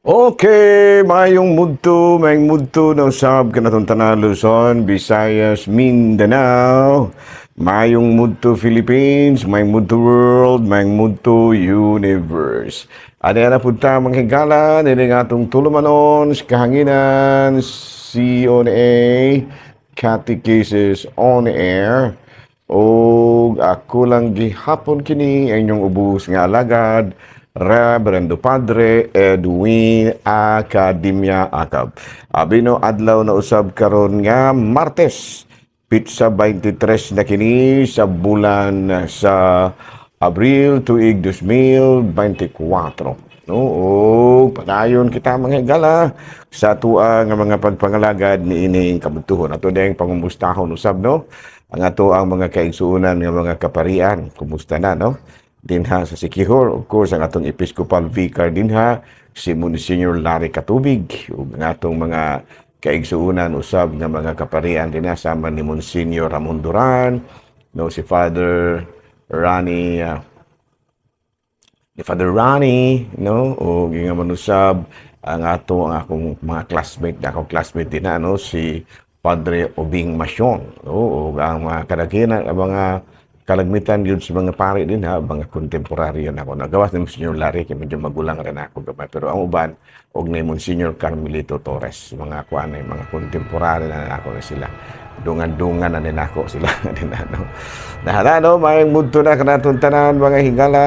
Okay, mayong mudto na usab kanatong tanan, Luzon, Visayas, Mindanao. Mayong mudto, Philippines, mayong mudto, world, mayong mudto, universe. Ani na punta, mga higala, nini nga atong tulumanon sa kahanginan, CONA, Catechesis on Air. O ako lang gihapon kini ang inyong ubos nga alagad, Reverendo Padre Edwin Academia Acab. Abino adlaw na usab karon nga Martes, petsa 23 na kini sa bulan sa Abril, tuig 2024. No, o padayon kita, mga higala, sa atua nga mga pagpangalagad ni ining kabuntuhon. Ato ding pangumustahon usab, no, ang ato ang mga kaigsuonan nga mga kaparian. Kumusta na, no, dinha sa Siquijor? Of course, ang atong Episcopal Vicar dinha, si Monsignor Larry Katubig, ug ang atong mga kaigsuonan usab nga mga kaparian dinha sama ni Monsignor Ramon Duran, no, si Father Rani, ni Father Rani, no, o nga manusab ang ato ang akong mga classmate, akong classmate din na, no, si Padre Obing Masyon, no, o ang mga kadaghanan, ang mga kalagmitan yun sa mga pari din ha, mga kontemporaryo na ako. Nagawas ni Monsignor Larry, kay medyo magulang rin ako gamay. Pero ang uban, og ni Monsignor Carmelito Torres, mga kuan ay mga kontemporary na ako na sila. Dungan-dungan na din ako sila din, ano. Nahala, no, mayong mudto na kanatong tanan, mga higala,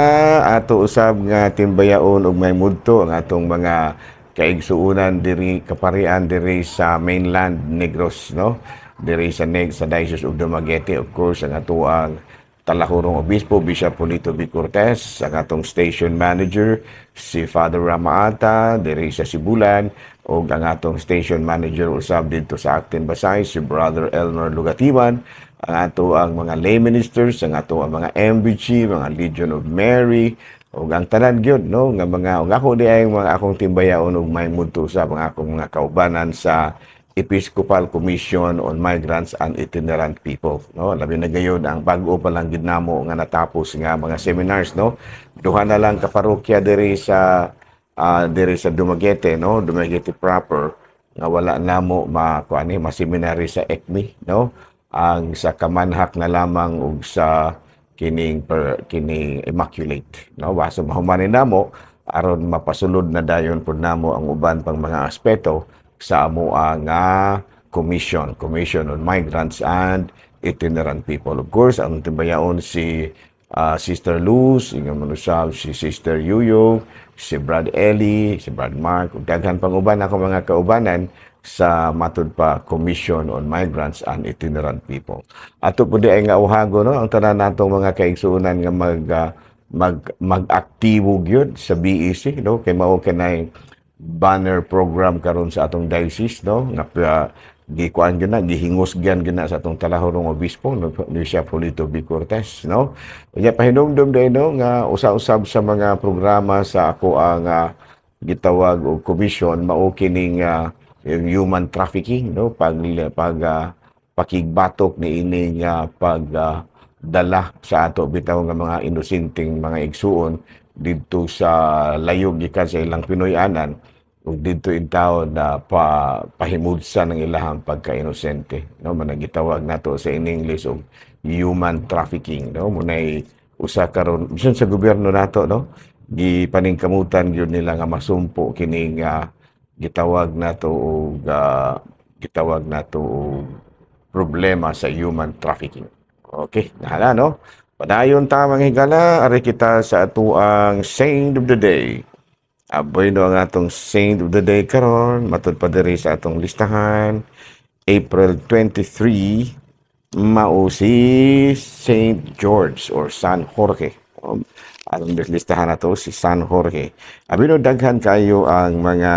ato usab nga timbayaon og may mudto ang atong mga kaigsuonan diri, kaparian diri sa mainland Negros, no, diri sa Neg sa Diocese of Dumaguete. Of course, ang atoang Talahurong Obispo, Bishop Polito B. Cortez, ang atong station manager, si Father Ramaata, diri sa Sibulan, ug ang atong station manager usab didto sa Actin Basay, si Brother Elmer Lugatiman, ang ato ang mga lay ministers, ang ato ang mga MBG, mga Legion of Mary, ug ang tanan gyud, no, nga mga ug ako di ay mga akong timbayaon ug may mudto sa mga akong mga kaubanan sa Episcopal Commission on Migrants and Itinerant People, no? Labi na gayud ang bag-o pa lang gid namo nga natapos nga mga seminars, no? Duha na lang ka parokya diri sa Dumaguete, no, Dumaguete proper, nga wala namo ma kuani ma-seminary sa ECMI, no? Ang sa Kamanhak na lamang ug sa kining per, kining Immaculate, no? Baso mahumanin namo aron mapasulod na dayon pud namo ang uban pang mga aspeto sa amo nga Commission on Migrants and Itinerant People. Of course, ang timbayaon si Sister Luz, ingon manusab si Sister Yuyo, si Brad Eli, si Brad Mark, ug daghan pang uban ako mga kaubanan sa matud pa Commission on Migrants and Itinerant People. Ato po di ay nga uhago, no, ang tanan natong mga kaigsuonan nga mag mag mag-aktibo gyud sa BEC, no, kay mao kanay banner program karon sa atong diocese, no, nga gikuan gyud na, gihingos gyan gyud na sa atong Talahurong Obispo, no, ni siya Polito B. Cortez, no? Unya pahinumdum day, no, nga usa-usab sa mga programa sa ako ang gitawag og commission mao kining yung human trafficking, no, pag pag pakigbatok ni ining pag dala sa ato bitaw nga mga inosenteng mga igsuon didto sa layo gikan sa ilang Pinoy-anan ug didto intawon na pa pahimudsan ang ilahang pagka-inosente, no? Man gitawag nato sa in English og human trafficking, no? Munay usa karon bisan sa gobyerno nato, no, gipaningkamutan gyud nila nga masumpo kining gitawag nato og problema sa human trafficking. Okay, nahala, no? Padayon ta, mga higala, ari kita sa atuang saint of the day. Aboy no, ang atong saint of the day karon matud pa diri sa atong listahan, April 23, mao si Saint George or San Jorge. Anong listahan na to si San Jorge. Abi no, daghan kayo ang mga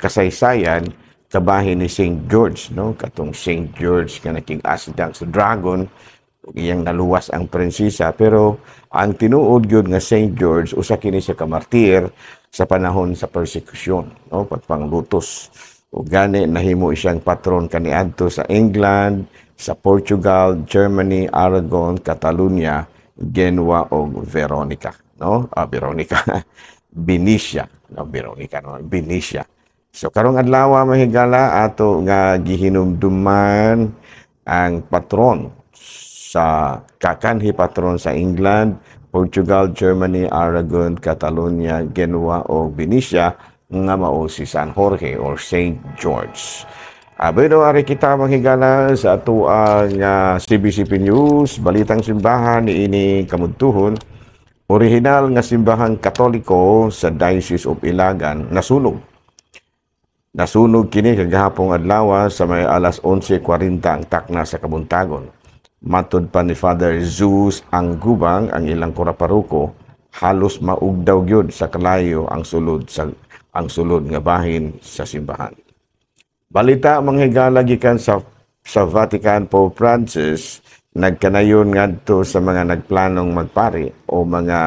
kasaysayan kabahin ni Saint George, no? Katong Saint George nga nakig-asdang sa dragon ug iyang naluwas ang prinsesa, pero ang tinuod gyud nga Saint George, usa kini siya ka martir sa panahon sa persecution, no, pagpanglutos, ug gani nahimo siyang patron kaniadto sa England, sa Portugal, Germany, Aragon, Catalonia, Genoa ug Veronica, no? Ah, Veronica. Benicia. No, Veronica, no, Benicia. So karong adlaw, mga higala, ato nga gihinumduman ang patron sa kakanhi patron sa England, Portugal, Germany, Aragon, Catalonia, Genoa o Venetia nga mao si San Jorge or Saint George. Bueno, ari kita, mga higala, sa atoang CBCP News, Balitang Simbahan niini kamuntuhon. Original nga simbahang Katoliko sa Diocese of Ilagan nasunog. Nasunog kini kagahapong adlaw sa may alas 11:40 ang takna sa kabuntagon. Matod pa ni Father Zeus ang gubang, ang ilang kuraparuko, halos maugdaw gyud sa kalayo ang sulod nga bahin sa simbahan. Balita, mga higala, gikan sa Vatican, Pope Francis nagkanayon ngadto sa mga nagplanong magpari o mga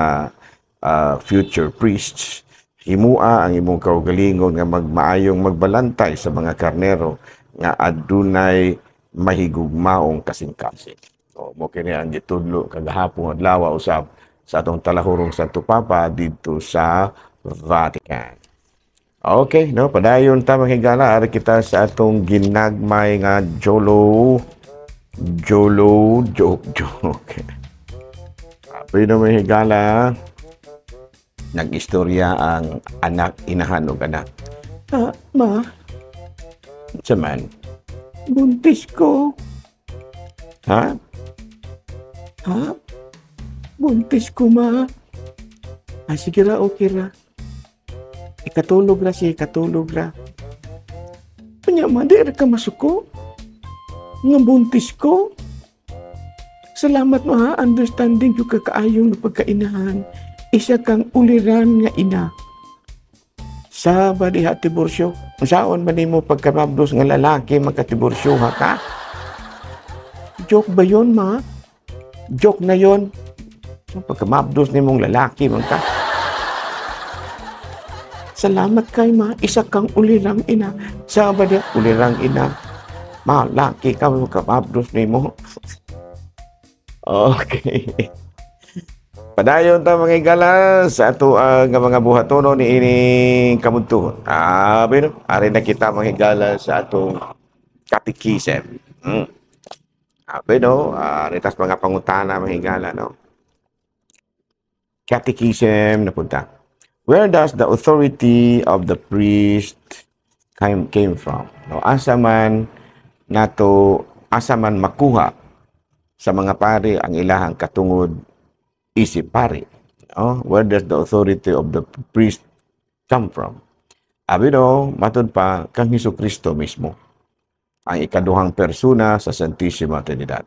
future priests: "Himua ang imong kaugalingon nga magmaayong magbalantay sa mga karnero nga adunay mahigugmaong kasing-kasing." O, mao kini ang gitudlo kagahapon adlaw usab sa atong talahurong Santo Papa didto sa Vatican. Okay, no, padayon ta, mga higala, ari kita sa atong ginagmay nga Jolo Jolo joke joke. Pero, mga higala, nag-istorya ang anak, inahan og anak. "Ah, ma, Sa man? Buntis ko." "Ha?" "Ha? Buntis ko, ma." "Ah, sige ra, okay ra. Ikatulog ra siya, ikatulog ra." "Unya, ma, di ra ka masuko nga buntis ko?" "Salamat mo ha, understanding yung kakaayong nga pagkainahan. Isa kang uliran nga ina." "Sa ba diha tiborsyo? Unsaon man nimo pagkamabdos nga lalaki magkatiborsyo ha ka?" "Joke ba yon, ma?" "Joke na yon. So, pagkamabdos nimong lalaki man ka." "Salamat kay, ma, isa kang ulirang ina." "Sa ba diha ulirang ina? Malaki ka magkamabdos nimo." Okay. Padayon ta, mga higala, sa ato ang mga buhatono ni ining kamuntuhon. Ah, bueno, ari na kita, mga higala, sa atong catechism. Ah, bueno, ari tas mga pangutana, mga higala, no? Catechism na punta. Where does the authority of the priest came from? No, asa man nato, asa man makuha sa mga pari ang ilahang katungod isip pari? No? Where does the authority of the priest come from? Abi no, matod pa kang Hesus Kristo mismo, ang ikaduhang persona sa Santissima Trinidad.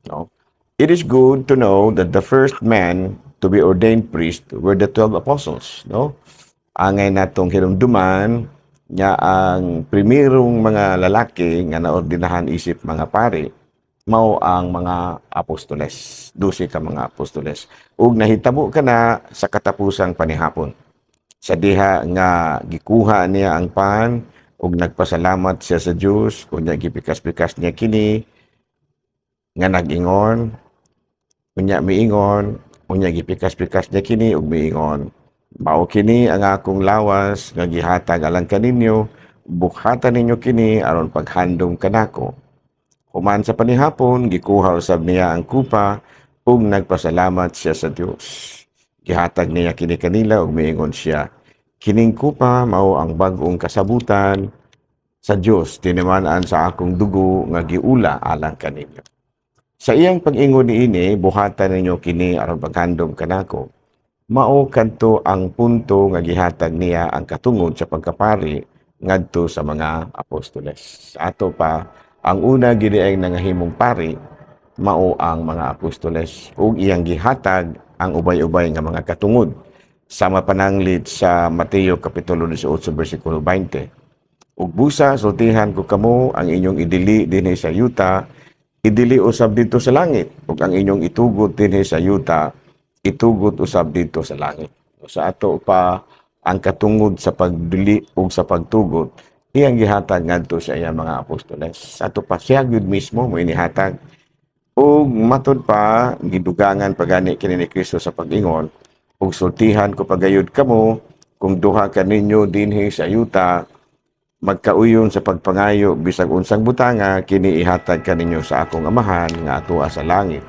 No? It is good to know that the first man to be ordained priest were the 12 apostles. No? Angay natong hinumduman nga ang primerong mga lalaki nga naordinahan isip mga pari mao ang mga apostoles, 12 ka mga apostoles. Ug nahitabo kana sa katapusang panihapon. Sa diha nga gikuha niya ang pan ug nagpasalamat siya sa Dios, unya gipikas-pikas niya kini nga nag-ingon, unya miingon, unya gipikas-pikas niya kini ug miingon, "Mao kini ang akong lawas nga gihatag alang kaninyo, buhatan ninyo kini aron paghandom kanako." Human sa panihapon, gikuha usab niya ang kupa ug nagpasalamat siya sa Dios. Gihatag niya kini kanila ug miingon siya, "Kining kupa mao ang bag-ong kasabutan sa Dios tiniman-an sa akong dugo nga giula alang kaninyo. Sa iyang pag-ingon niini, 'Buhatan ninyo kini aron paghandom kanako,' mao kadto ang punto nga gihatag niya ang katungod sa pagkapari ngadto sa mga apostoles." Ato pa, ang una gid ay nangahimong pari mao ang mga apostoles ug iyang gihatag ang ubay-ubay nga mga katungod sama pananglit sa Mateo kapitulo 18 bersikulo 20. "Ug busa sultihan ko kamo, ang inyong idili dinhi sa yuta, idili usab didto sa langit, ug ang inyong itugot dinhi sa yuta, itugot usab didto sa langit." Sa ato pa, ang katungod sa pagdili ug sa pagtugot iyang gihatag ngadto sa iyang mga apostoles. Sa ato pa, siya gyud mismo mo inihatag. Ug matud pa, gidugangan pa gani kini ni Kristo sa pag-ingon, "Ug sultihan ko pagayod kamo, Kung duha kaninyo dinhi sa yuta magkauyon sa pagpangayo bisag unsang butanga, kini ihatag kaninyo sa akong Amahan nga atoa sa langit.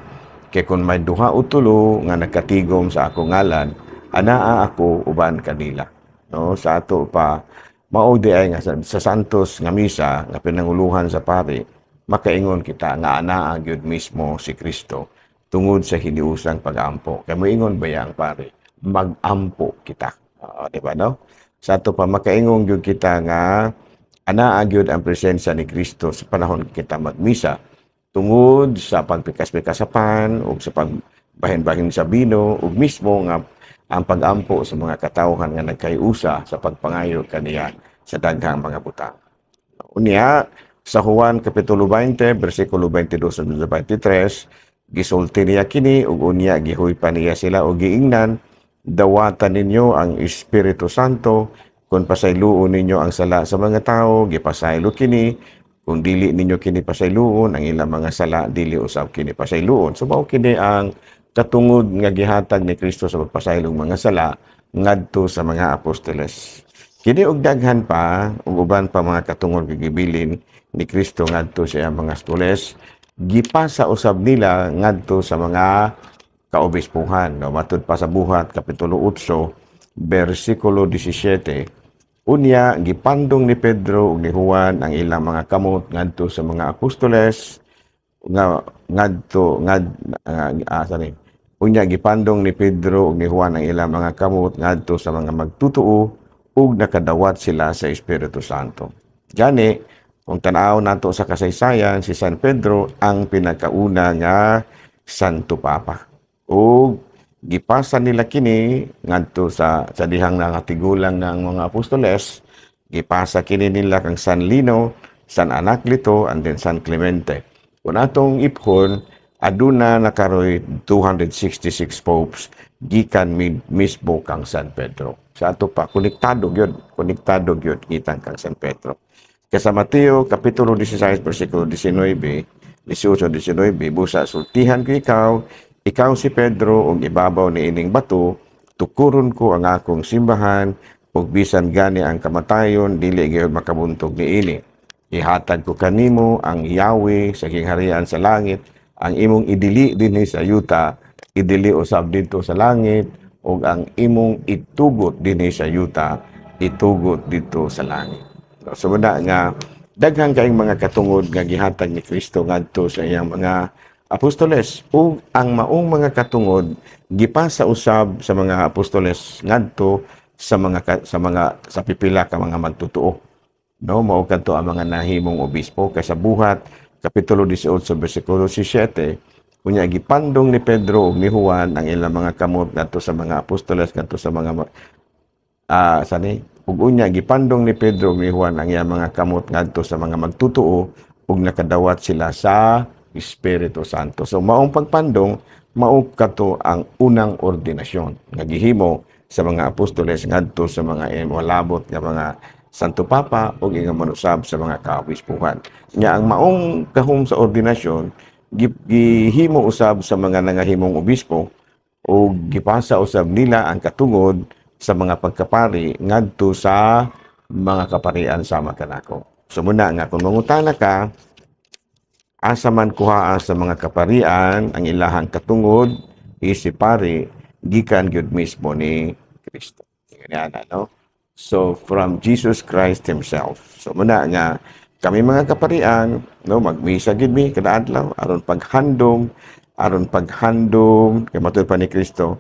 Kay kung may duha o tulo nga nagkatigom sa akong ngalan, anaa ako uban kanila. No, sa ato pa, mao di ay nga sa Santos nga misa nga pinanguluhan sa pari, makaingon kita nga anaa gyud mismo si Kristo tungod sa hiniusang pag-ampo. Kay moingon ba ang pari, "Mag-ampo kita"? Di ba, no? Sa ato pa, makaingon gyud kita nga anaa gyud ang presensya ni Kristo sa panahon kita magmisa tungod sa pagpikas-pikas sa pan ug sa pagbahin-bahin sa bino ug mismo nga ang pag-ampo sa mga katawhan nga nagkayusa sa pagpangayo kaniya sa daghang mga butang. Unya, sa Juan Kapitulo 20, versikulo 22 sa 23, gisulti niya kini ug unya gihuypa niya sila ug giingnan, "Dawatan ninyo ang Espiritu Santo. Kung pasayloon ninyo ang sala sa mga tao, gipasaylo kini. Kung dili ninyo kini pasayloon, ang ilang mga sala dili usab kini pasayloon." So mao kini ang katungod nga gihatag ni Kristo sa pagpasaylong mga sala ngadto sa mga apostoles. Kini og daghan pa ug uban pa mga katungod nga gibilin ni Kristo ngadto sa iyang mga apostoles, gipasa usab nila ngadto sa mga kaobispuhan. No, matud pa sa Buhat Kapitulo 8 versikulo 17, unya gipandong ni Pedro ug ni Juan ang ilang mga kamot ngadto sa mga apostoles nga ngadto ngad sorry. Unya gipandong ni Pedro ug ni Juan ang ilang mga kamot ngadto sa mga magtutuo ug nakadawat sila sa Espiritu Santo. Gani, kung tan-aw nato sa kasaysayan, si San Pedro ang pinakauna nga Santo Papa. Ug gipasa nila kini ngadto sa dihang nangatigulang ng mga apostoles, gipasa kini nila kang San Lino, San Anacleto, and then San Clemente. Kung atong iphon, aduna na karoy 266 popes gikan mismo kang San Pedro. Sa ato pa, konektado gyud, konektado gyud gikan kang San Pedro. Kaya sa Mateo Kapitulo 16 versikulo 19, 18, 19, busa sultihan ko ikaw, ikaw si Pedro, ug ibabaw ni ining bato tukuron ko ang akong simbahan, ug bisan gani ang kamatayon dili gyud makabuntog niini. Ihatag ko kanimo ang yawi sa gingharian sa langit. Ang imong idili dinhi sa yuta, idili usab didto sa langit, ug ang imong itugot dinhi sa yuta, itugot didto sa langit. So muna nga daghan kaayong mga katungod nga gihatag ni Kristo ngadto sa iyang mga apostoles, ug ang maong mga katungod gipasa usab sa mga apostoles ngadto sa mga sa pipila ka mga magtutuo. No, mao kadto ang mga nahimong obispo, kay sa Buhat Kapitulo 18 bersikulo 17, unya gipandong ni Pedro ug ni Juan ang ilang mga kamot ngadto sa mga apostoles ngadto sa mga sani ug unya gipandong ni Pedro ug ni Juan ang iyang mga kamot ngadto sa mga magtutuo ug nakadawat sila sa Espiritu Santo. So maong pagpandong, mao kato ang unang ordinasyon nga gihimo sa mga apostoles ngadto sa mga walabot nga mga Santo Papa ug ingon man usab sa mga kaobispuhan. Nya ang maong gahom sa ordinasyon gihimo usab sa mga nangahimong obispo ug gipasa usab nila ang katungod sa mga pagkapari ngadto sa mga kaparian sama kanako. So muna nga kung mangutana ka, asa man kuhaa sa mga kaparian ang ilahang katungod isip pari, gikan gyud mismo ni Kristo. Yan, no? So from Jesus Christ himself. So muna nga kami mga kaparian, no, magmisa gyud mi kada adlaw aron paghandom kay matud pa ni Kristo,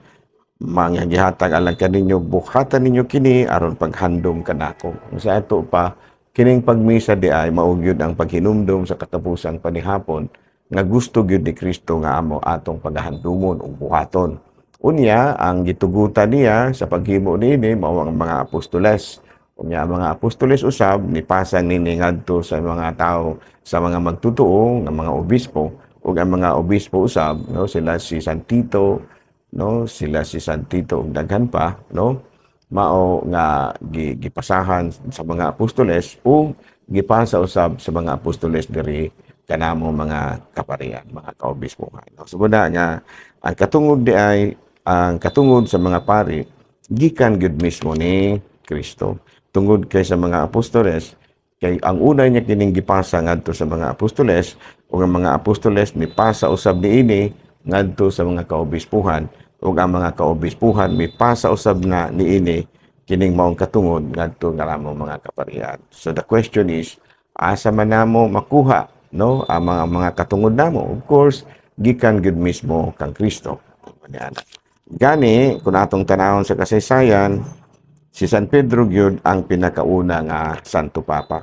"Mga gihatag alang kaninyo, buhatan ninyo kini aron paghandom kanako." Sa ato pa, kining pagmisa di ay mao gyud ang paghinumdom sa katapusang panihapon nga gusto gyud ni Kristo nga amo atong paghandumon ug buhaton. Unya, ang gitugutan niya sa paghimo niini mao ang mga apostoles. Unya, ang mga apostoles usab nipasa nini ngadto sa mga tao, sa mga magtutuo nga mga obispo, ug ang mga obispo usab, no, sila si San Tito, no, sila si San Tito ug daghan pa, no, mao nga gipasahan sa mga apostoles ug gipasa usab sa mga apostoles diri kanamo mga kaparian, mga kaobispohan. No? So muna nga ang katungod di ay ang katungod sa mga pari Gikan gyud mismo ni Kristo. Tungod kay sa mga apostoles, kay ang una niya kining gipasa ngadto sa mga apostoles, ug ang mga apostoles mipasa usab niini ngadto sa mga kaobispuhan, ug ang mga kaobispuhan mipasa usab na niini kining maong katungod ngadto nga ramong mga kaparian. So the question is, asa man namo makuha, no, ang mga katungod namo? Of course, gikan gyud mismo kang Kristo. Gani kung atong tanawon sa kasaysayan, si San Pedro gyud ang pinakauna nga Santo Papa.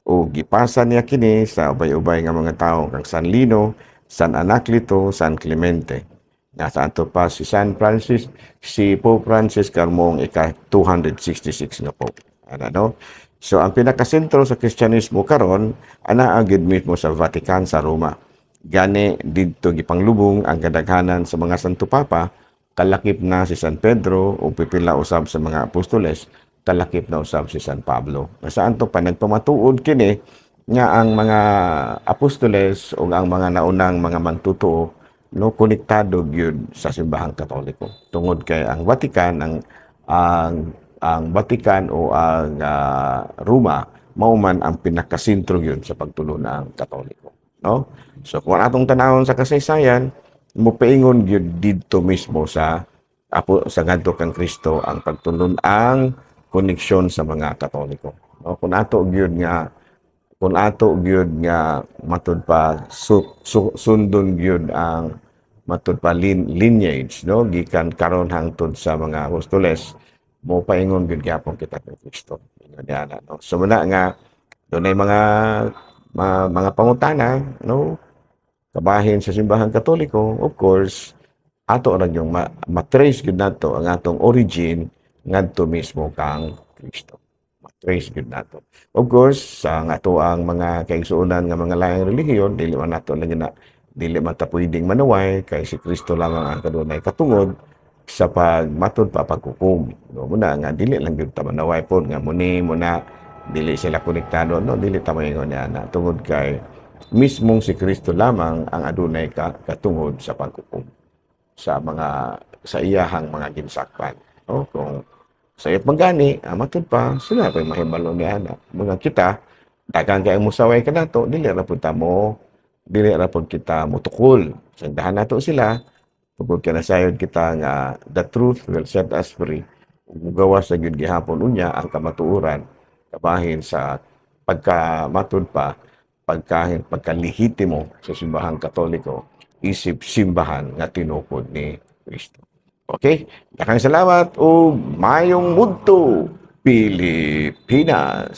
O gipasa niya kini sa ubay-ubay nga mga tawo kang San Lino, San Anacleto, San Clemente. Nasa ato pa si San Francis, si Pope Francis karmong ika 266 nga Pope. Ano, no? So ang pinakasentro sa Kristyanismo karon ana gyud mismo sa Vatican sa Roma. Gani didto gipanglubong ang kadaghanan sa mga Santo Papa, kalakip na si San Pedro o pipila usab sa mga apostoles, kalakip na usab si San Pablo. Saan to pa nagpamatuod kini nga ang mga apostoles o ang mga naunang mga mantutuo, no, konektado gyud sa Simbahang Katoliko. Tungod kay ang Vatican, ang Vatican o ang Roma mao man ang pinakasentro gyud sa pagtulon ang Katoliko, no? So kung atong tanawon sa kasaysayan, mopaingon gyud didto mismo sa apo sa ngadto kang Kristo ang pagtulon, ang koneksyon sa mga Katoliko, no? Kung ato gyud nga matud pa sundon gyud ang matud pa lineage, no, gikan karon hangtod sa mga apostoles, mo paingon gyud gyapon kita kang Kristo. Ingon niya, no? So muna nga dunay mga pangutana, no, kabahin sa Simbahang Katoliko. Of course, ato ra yung ma-trace gyud nato ang atong origin ngadto mismo kang Kristo. Ma-trace gyud nato. Of course, sa ato ang mga kaigsuonan nga mga laing relihiyon, dili man nato lagi na dili man ta pwedeng manuway kay si Kristo lamang ang kadunay katungod sa pagmatud pa paghukom. No, muna nga dili lang gyud ta manaway pod nga muni muna dili sila konektado, no, dili ta moingon niya na tungod kay mismong si Kristo lamang ang adunay katungod sa paghukom sa mga sa iyahang mga ginsakpan. No, kung sa iya panggani, matud pa sila pa'y mahibalo niya na mga kita daghang kay musaway kanato, dili ra pud kita motukol. Sangdahan nato sila tungod kay nasayod kita nga the truth will set us free. Ug mugawas na gyud gihapon unya ang kamatuoran kabahin sa pagkamatud pa pagkalihitimo sa Simbahang Katoliko isip simbahan nga tinukod ni Kristo. Okay? Daghang salamat ug mayong mudto, Pilipinas.